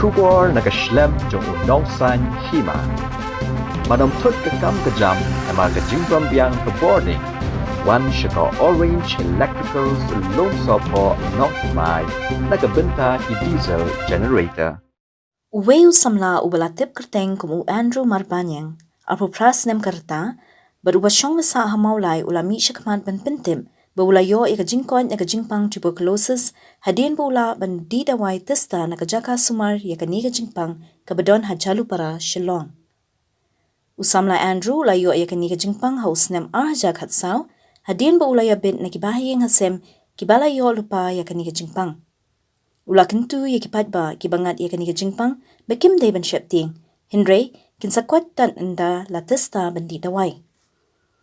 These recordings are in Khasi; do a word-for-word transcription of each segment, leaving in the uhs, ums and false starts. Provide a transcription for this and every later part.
Khubor na ka shlem jong u nongsaiñ hima. Ban ym thut ka kam ka jam namar ka jingbym biang ka bording, wan sha ka Orange Electricals, Lumsohphoh, Nongthymmai, na ka bynta ki diesel generator. Uwei u samla uba la tip kyrteng kum u Andrew Marbaniang, arphew phra snem ka rta, bad uba shong ba sah ha Mawlai, u la mih shakhmat ban pyntip ba u la ïoh ïa ka jingkoit na ka jingpang tuberculosis hadien ba u lah ban dih dawai tista na ka jaka sumar ïa kane ka jingpang kaba don ha Jalupara, Shillong. U samla Andrew u la ïoh ïa kane ka jingpang ha u snem ar hajar khatsaw, hadien ba u la ïabit na ki bahaïing hasem kiba la ïoh lypa ïa kane ka jingpang. U la kyntu ïa ki paidbah kiba ngat ïa kane ka jingpang ba kim dei ban sheptieng, hynrei kin sa koit tad ynda la tista ban dih dawai.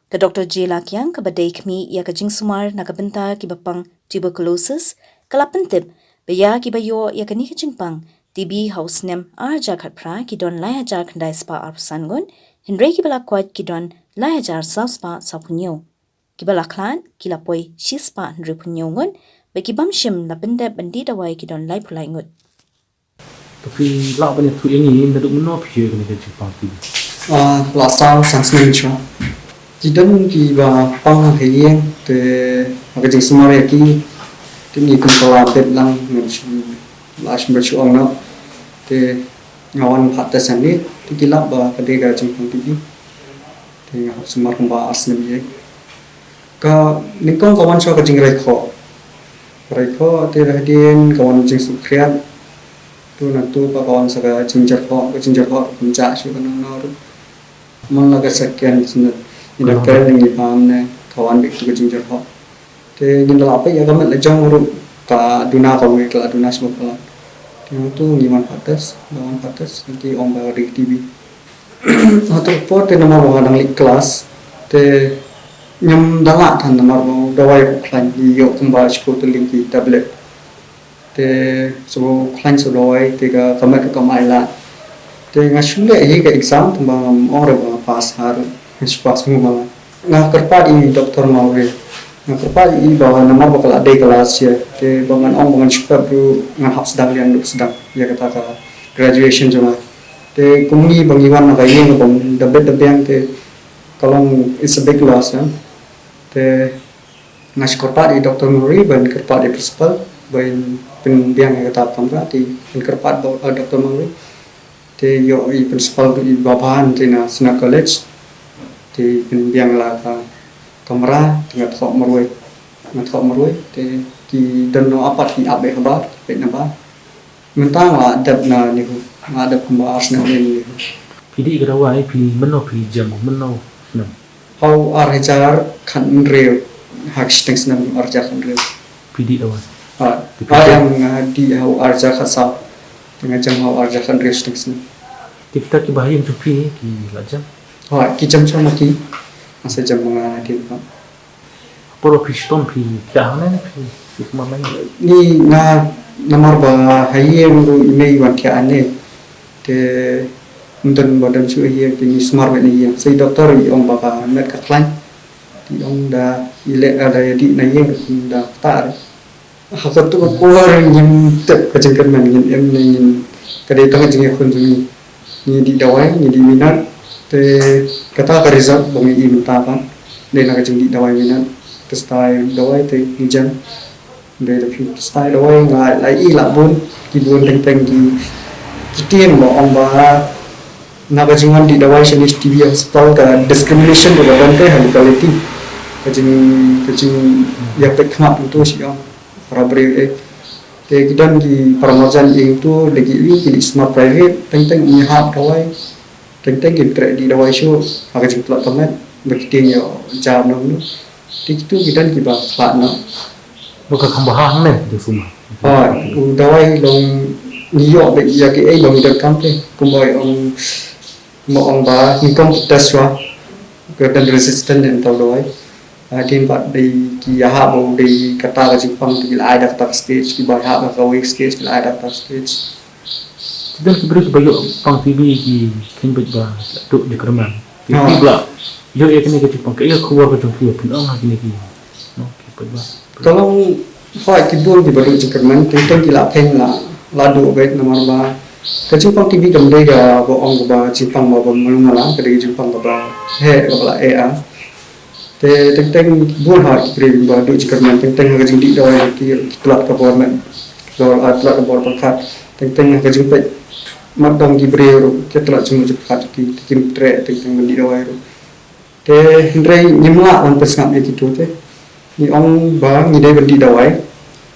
Ka Doktor J Lakiang, kaba dei khmih ïa ka jingsumar na ka bynta kiba pang tuberculosis, ka la pyntip ba ïa kiba ïoh ïa kane ka jingpang T B ha u snem ar hajar khatphra ki don lai hajar khyndai spah arphew san ngut, hynrei kiba la koit ki don lai hajar saw spah sawphew hynñiew. Kiba la khlad ki la poi shi spah hynriewphew hynñiew ngut, bad ki bym shim la pyndep ban dih dawai ki don laiphew lai ngut. Te phi lah ban ïathuh ïa ngi naduh mynno phi ïoh ïa kane ka jingpang T B? Ah, la saw san snem shuwa. Ki don kiba pang ha ïing, te ha ka jingsumar ïa ki, te ngi kum ka la bit lang, ngan shu, la shu bit shu ong noh. Te nga wan pat test hangne, te ki lap ba ka dei ka jingpang T B. Te nga hap sumar kumba ar snem ïa. Ka nyngkong ka wan shuwa ka jingrai khoh. Rai khoh, te hadien ka wan jingsngewkhriat. Tu na tu pat ka wan sa ka jingjyrhoh, ka jingjyrhoh ka pynjah shuh ka nang nang ruh. Man la ka second snem, ïa ka kren ngi pam ne, ka wan beit tu ka jingjyrhoh. Te ngin da la peit ïa ka met la jong ruh, ka duna kawei, ka la duna shuwa palat. Te na tu ngi wan pat test, da wan pat test, ki ong ba ka dei T B. Hato ka por te namar ba nga dang leit klas, te ngim da lah than namar ba u dawai ruh khlaiñ, ngi ïoh kumba shiphew tylli ki tablet. Te shu khlaiñ shu dawai, te ka, ka met ruh kam ai lad. Te nga shu leh hi ka exam, tangba ngam ong ruh ba nga pass ha ruh, nga shu pass mo ma la. Nga kyrpad ïa i Doktor Mawrie. Nga kyrpad ïa i ba namar ba ka la dei ka last year. Te ba ngan ong ba ngan shu pep ruh ngan hap sdang, ïa ngan sdang ïa kata ka graduation jong nga. Te kum ngi ba ngi wan na ka ïing ba da bit da biang te ka long it's a big loss, eh. Te nga shu kyrpad ïa i Doktor Mawrie, ban kyrpad ïa i principal ban pynbiang ïa kata ka kamra, te ban kyrpad ba, eh, Doktor Mawrie. Te ïoh i principal, i Bah Ban te na Sna College. Te pynbiang la ka kamra, te nga thoh marwei. Nga thoh marwei, te ki don noh pat ki ap beit habar, beit na bar. Mynta nga la dep na NEHU, nga la dep kumba ar snem na NEHU. Phi dih ka dawai, phi mynno phi jem, mynno snem? Ha u ar hajar khathynriew, ha ka shiteng snem ar hajar khathynriew. Phi dih dawai? Ha, te phi jem? Nga dih ha u ar hajar khatsaw. Te nga jem ha u ar hajar khathynriew shiteng snem. Te kita kiba ha ïing jong phi ki la jem? Ha, ki jem sha ma ki. Nga sa jem ma nga na dien pat. Por ba phi shitom phi thiah hangne ne phi, phi sumar lane? Ni nga namar ba ha ïing ruh i mei i wan thiah hangne. Te ym don ba don shuh ha ïing, te ngi sumar beit na ïing. Sa i doktor i ong ba ka met ka khlaiñ. Te i ong da i leh, da ïa dih na ïing ruh da ktah ruh. Ha kato ka por ngim tip ka jingkyrmen, ngin im ne ngin, ka dei tang ka jingïakhun jong ngi. Ngi dih dawai, ngi dih minot. Te kata ka result ba ngi i mynta pat, dei na ka jingdih dawai minot. Te stai dawai te ngi jem. Dei da phi stai dawai nga la i la bun, ki bun teng teng ki, ki tieng ba ong ba na ka jingwan dih dawai shane T B hospital ka discrimination ruh ka don te ha locality. Ka jing, ka jingïapeit khmat tu shi ong. Para briew eh. Te ki don ki para marjan ïing tu, leh ki ïing ki dih sumar private, teng teng ngi hap dawai. Teng teng ki treh dih dawai shuh, ha ka jingtlot ka met, ba ki tieng ïoh jam na mano. Te kitu ki don kiba khlad noh. Ba ka kham bha hangne, jingsumar. Ha, u dawai long ngi ïoh beit ïa kiei ba ngi donkam te. Kumba ong, kumba ong ba nyngkong ki test shuwa. Ka don resistant ne tau dawai. Ah, dien pat dei ki ïahap ba u dei kata ka jingpang te ki la ai da kata ka stage, kiba ïahap da kawei ka stage, ki la ai da kata ka stage. Te don ki briew kiba ïoh pang T B ki kheiñ beit ba la duh jingkyrmen. Te ki ba la ïoh ïa kine ki jingpang, kaei ka khubor ka jong ki, phin ong ha kine ki, no, ki paidbah. Ka long, hooid, ki bun kiba duh jingkyrmen, teng teng ki la kheiñ la, la duh beit namar ba Ka jingpang T B kam dei kaba ong kaba jingpang ba, ba malu mala, ka dei ka jingpang kaba heh, kaba la eh ah. Te teng teng bun ha ki briew ba duh jingkyrmen, teng teng ha ka jingdih dawai ki, ki tlot ka bor met, ki tlot, ah, tlot ka bor pyrkhat, teng teng ha ka jingpeit mat dong ki briew ruh ki tlot jingmut jingpyrkhat ki, te kim treh teng teng ban dih dawai ruh. Te hynrei ngim lah ban pynsngap ïa kito te. Ngi ong ba ngi dei ban dih dawai.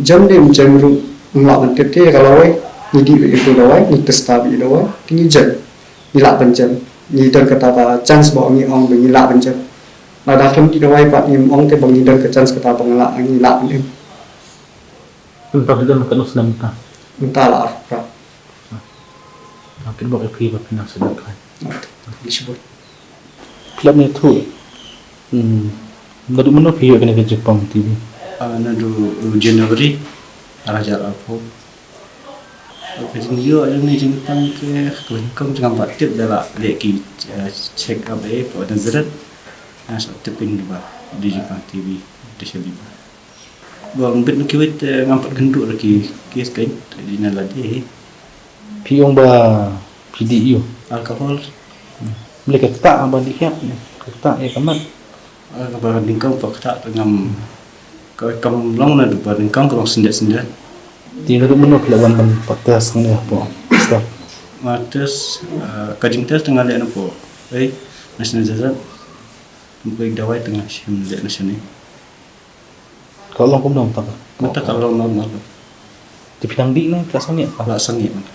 Jem ne ym jem ruh ngim lah ban tip te, ïa ka lawei ngi dih ïa kito dawai, ngi test ïa dawai, te ngi jem. Ngi lah ban jem. Ngi don kata ka chance ba ngi ong ba ngi lah ban jem. Lada khlem dih dawai pat ngim ong te ba ngi don ka chance kata ba ngi lah, ngi lah ban im. Mynta phi don katno snem mynta? Mynta la arphew phra. Nga kyrpad ïa phi ba phin nang sdang khlaiñ. Ïa shibun. Phi lap ne thu. Hmm. Naduh mynno phi ïoh kane ka jingpang T B? Ah, naduh, uh, January ar hajar arphew. Ka jingïoh ïa kane ka jingpang te khlem kum jingpang ba tip da la leh ki, uh, check up eh hapoh Nazareth. Nga shu tip kane ba dei jingpang T B, dei sha liver. Ba ngam bit na kiwei te ngam pat kynduh la ki case kein, te dei na lade hi. Phi ong ba phi dih ïa u alcohol. Mlei ka ktah ba dih khiah, ka ktah ïa ka mat. Ah, kaba nyngkong ba ktah te ngam, ka kam long naduh ba nyngkong ka long syndet syndet. Te naduh mynno phi la wan ban pat test hangne hapoh staff? Nga test, ah, ka jingtest te nga leh napoh, eh, National Desert. Napoh dawai te nga shim leh na shane. Ka long kumno mynta ka? Mynta ka long normal. Te phi nang dih ne ka la sangeh ka? La sangeh mynta.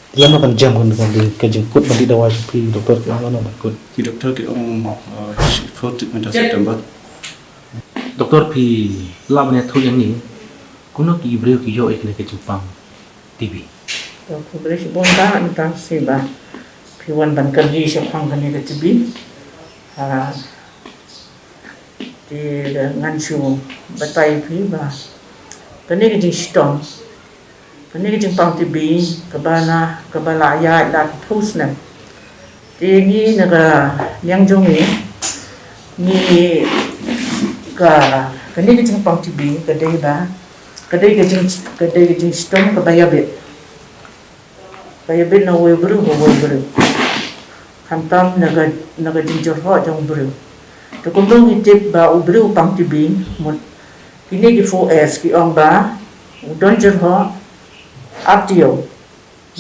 Te lano kan jem kan, kan dih, ka jingkut ban dih dawai jong phi, doktor ki ong lano kan kut? Ki doktor ki ong, uh, fourth mynta September. Doktor, phi lah ban ïathuh ïa ngi kumno ki briew ki ïoh ïa kane ka jingpang T B? To, khublei shibun ba mynta shi ba phi wan ban kylli shaphang kane ka T B. Ah, Te ngan shu batai ïa phi ba kane ka jingshitom, kane ka jingpang T B kaba na, kaba la ïaid la arphew snem. Te ngi na ka liang jong ngi, ngi ka, kane ka jingpang T B ka dei ba, ka dei ka jing, ka dei ka jingshitom kaba ïabit. Ka ïabit na uwei u briew ha uwei u briew. Khamtam na ka, na ka jingjyrhoh jong u briew. Te kumno ngi tip ba u briew u pang T B, mut kine ki four S ki ong ba u don jyrhoh, ap taïew.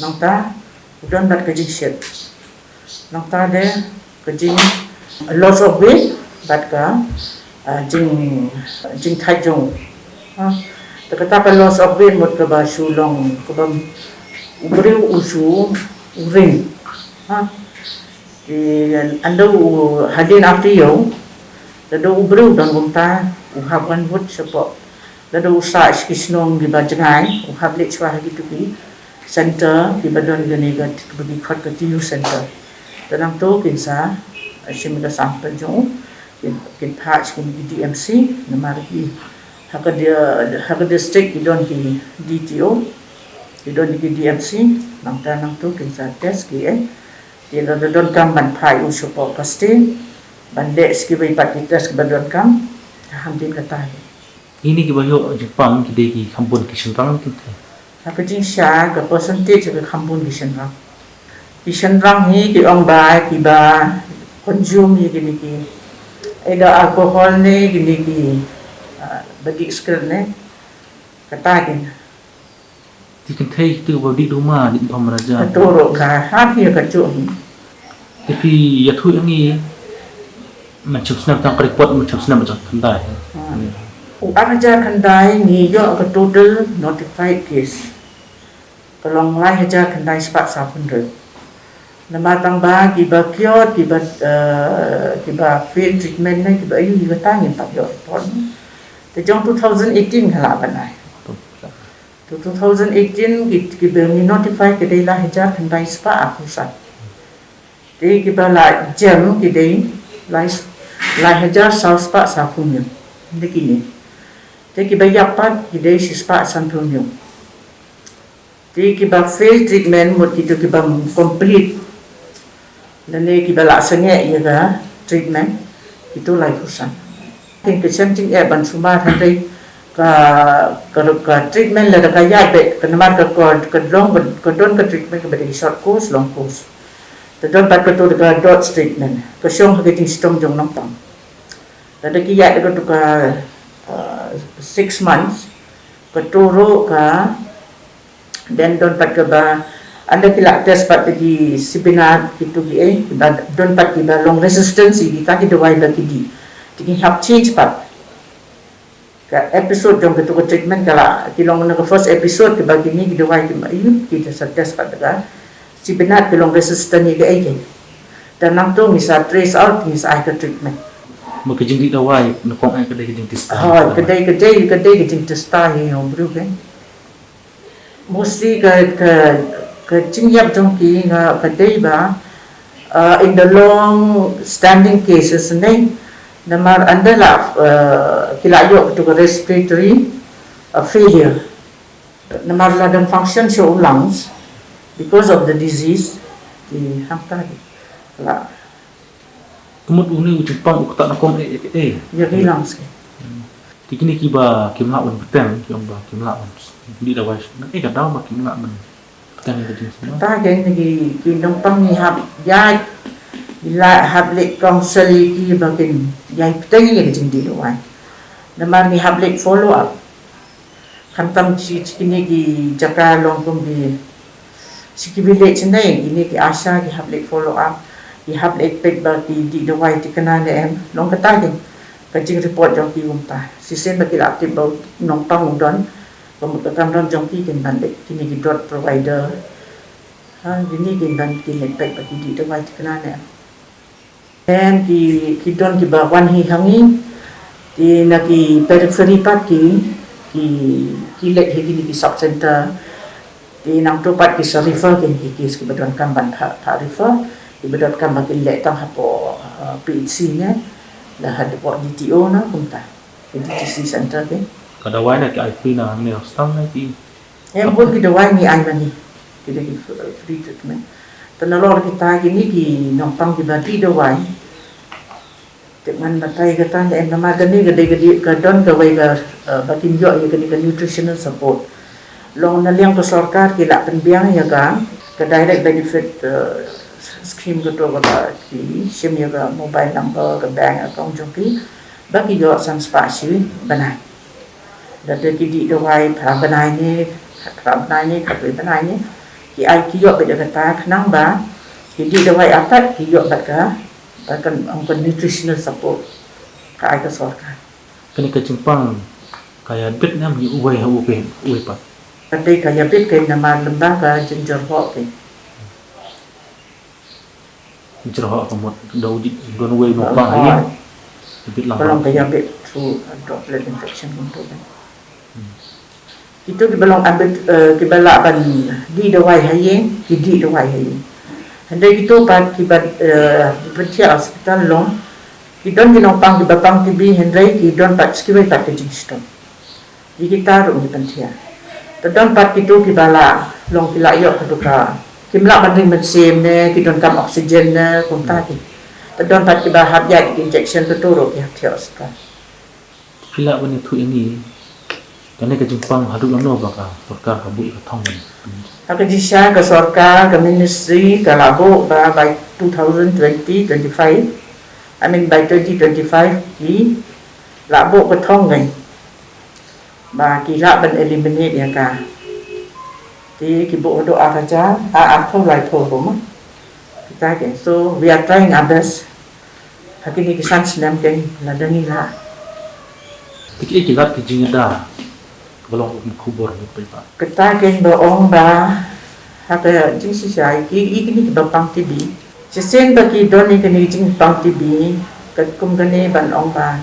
Nangta u don bad ka jingshit. Nangta de ka jing loss of weight bad ka, ah, jing, jingthait jong u. Ha. Te kata ka loss of weight mut kaba shu long, kaba u briew u shu, u ring. Ha. Te ynda u hadien ap taïew, lada u briew don kumta, u hap wan bud shapoh. Lada u sah sha ki shnong kiba jngai, u hap leit shuwa ha kito ki center kiba don kane ka, kiba ki khot ka T U center. Te nangto kin sa shim ka sample jong u, kin, kin phah sha kine ki D M C, namar ki ha ka di-, ha ka district ki don ki D T O, ki don ki D M C, nangta nangto kin sa test ki eh. Te lada donkam ban phah u shapoh ka state, ban leh sha kiwei pat ki test kiba donkam, te hadien kata hi. Kine kiba ïoh jingpang ki dei ki khambun ki shynrang ki te? Ha ka jingshai ka percentage ka khambun ki shynrang. Ki shynrang hi ki ong ba kiba consume ïa kine ki, either alcohol ne kine ki, ah, ba dih cigarette ne. Kata kine. Te kynthei kito ba dih duma, dih pam raja. Kato ruh ka hap ïa kajuh. Te phi ïathuh ïa ngi, mynshwa snem tang ka report, mynshwa snem ba jong khyndai. Ha. U ar hajar khyndai ngi ïoh ka total notified case ka long lai hajar khyndai spah sawphew hynriew. Namar tang ba kiba cured, kiba, eh, kiba fail treatment ne kiba ïoh, ïoh kata ngim pat ïoh report. Te jong two thousand eighteen ka lah ban ai. Te two thousand eighteen ki, kiba ngi notify ka dei lai hajar khyndai spah arphew san. Te kiba la jem ki dei lai, lai hajar saw spah sawphew hynñiew. Te kine. Te kiba ïap pat ki dei shi spah sanphew hynñiew. Te kiba fail treatment mut kito kiba complete lane kiba la sangeh ïa ka treatment, kito laiphew san. Kin ka shem jingeh ban sumar hynrei Ka, ka, ka treatment lada ka ïaid beit, ka namar ka, ka, ka long, ka, ka don ka treatment kaba dei short course, long course. Te don pat kato da ka dot treatment, ka shong ha ka jingshitom jong nongpang. Lada ki ïaid da kato ka, uh, six months, kato ruh ka, then don pat kaba, ynda ki la test pat da ki Sibenar, kito ki, eh, kiba, don pat kiba long resistance ïa kita ki dawai ba ki dih. Te ki hap change pat. Ka episode jong kito ka treatment ka la, ki long na ka first episode kiba kine ki dawai ki ma ïu, ki da sa test pat da ka Sibenar ki long resistant ïa kaei kaei. Te nangta ngi sa trace out, ngi sa ai ka treatment. Ma ka jingdih dawai, na kong ai ka dei ka jingtista. Ha, ka dei, ka dei, ka dei ka jingtista ïa u briew, eh. Mostly ka, ka, ka jingïap jong ki nga ka dei ba, uh, in the long standing cases ne, namar ynda la, uh, ki la ïoh kato ka respiratory, uh, failure. Namar la dang function sha u lungs because of the disease, ki hangta ki la Ka mut une u jingpang u ktah na kong eh, eh, eh. Ïa ki lungs ki. Te kine kiba kim lah ban bteng, ki ong ba kim lah ban dih dawai. Na kaei ka daw ba kim lah ban bteng ïa ka jingsma? Ta kine ki, ki nongpang ngi hap ïaid, ngi la hap leit counsel ïa ki ba kin ïai bteng ïa ka jingdih dawai. Namar ngi hap leit follow up. Khamtam shi, shi kine ki jaka long kum ki, shi ki village ne, kine ki ASHA ki hap leit follow up, ki hap leit peit ba ki dih dawai thikna ne em, long kata ki, ka jingreport jong ki kumta. Shisien ba ki la tip ba u nongpang u don, ka mut ka kamram jong ki kin ban leit, kine ki dot provider. Ha, kine kin ban kin leit peit ba ki dih dawai thikna ne em. Em ki, ki don kiba wan hi ha ngi, te na ki periphery pat ki, ki, ki leit ha kine ki sub center. Te nangta pat ki sa refer ki, ki case kiba donkam ban phah, phah refer, kiba donkam ba kin leit tang hapoh, uh, P H C ne, la hapoh D T O na kumta. Ki D T C center ki. Ka dawai na ki ai free na hangne hostel na ki? Em, bun ki dawai ngi ai ma ngi. Ki dei ki f-, free treatment. Te nalor kita kine ki nongpang kiba dih dawai. Te ngan batai kata ne em, namar kane ka dei ka dei ka don kawei ka, eh, ba kin ïoh ïa kane ka nutritional support. Long na liang ka sorkar ki la pynbiang ïa ka, ka direct benefit, eh, scheme kato kaba ki shim ïa ka mobile number, ka bank account jong ki, ba ki ïoh san spah shi bnai. Lada ki dih dawai phra bnai ne, phra bnai ne, khatwei bnai ne, ki ai ki ïoh beit da kata khnang ba ki dih dawai artat ki ïoh bad ka, bad ka, ong ka nutritional support ka ai ka sorkar. Kane ka jingpang ka ïabit ne em ïa uwei ha uwei, uwei pat? Ka dei ka ïabit kein namar lyngba ka jingjyrhoh kein. Jingjyrhoh ka mut da u dih don uwei u nongpang ha ïing. Ïabit lang. Ka long ka ïabit through, uh, droplet infection kumto kan. Hmm. Kito kiba long abit, eh, kiba lah ban dih dawai ha ïing, ki dih dawai ha ïing. Hynrei kito pat kiba, eh, pynthia hospital long, ki don ki nongpang kiba pang T B, hynrei ki don pat kiwei pat ki jingshitom. Ïa kita ruh ngi pynthia. Te don pat kito kiba la long ki la ïoh ka duka. Kim lah ban ring mynsiem ne, ki donkam oxygen ne, kumta ki. Te don pat kiba hap ïaid ki injection, kato ruh ki hap thiah hospital. Ki lah ban ïathuh ïa ngi, kane ka jingpang haduh lano ba ka sorkar ka buh ïa ka thong? Ha ka jingshisha ka sorkar, ka ministry ka la buh ba by two thousand twenty, twenty-five, I mean by twenty twenty-five ki la buh ka thong kan. Ba ki lah ban eliminate ïa ka. Te ki buh haduh ar hajar, a, arphew laiphew ruh ma. Kita ki. So we are trying our best. Ha kine ki san snem kein lada ngi lah. Te kiei ki lad ki jingïada ba long kum khubor ngi pynpaw? Kata kein ba ong ba ha ka jingshisha ïa ki, ïa kine kiba pang T B. Shisien ba ki don ïa kine ki jingpang T B, katkum kane ban ong ba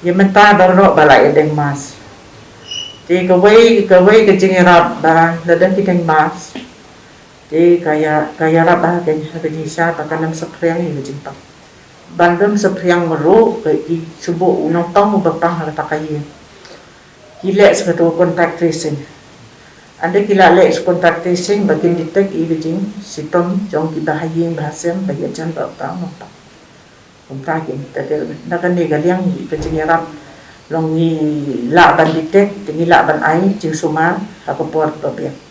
ïa mynta baroh ba la ïadeng mask. Te kawei, kawei ka jingïarap ba lada ki deng mask, te ka ïa, ka ïarap ba ha ka, ha ka jingshisha ba kan ym saphriang ïa ka jingpang. Ban ym saphriang ruh ka, i shu buh u nongpang uba pang ha kata ka ïing. Ki leh sa kato contact tracing. Ynda ki la leh sa contact tracing ba kin detect ïa ka jingshitom jong kiba ha ïing ba ha sem ba ïajan bad uta u nongpang. Kumta kein, te na kane ka liang ka jingïarap Long ngi lah ban detect, te ngi lah ban ai jingsumar ha ka por ba biang.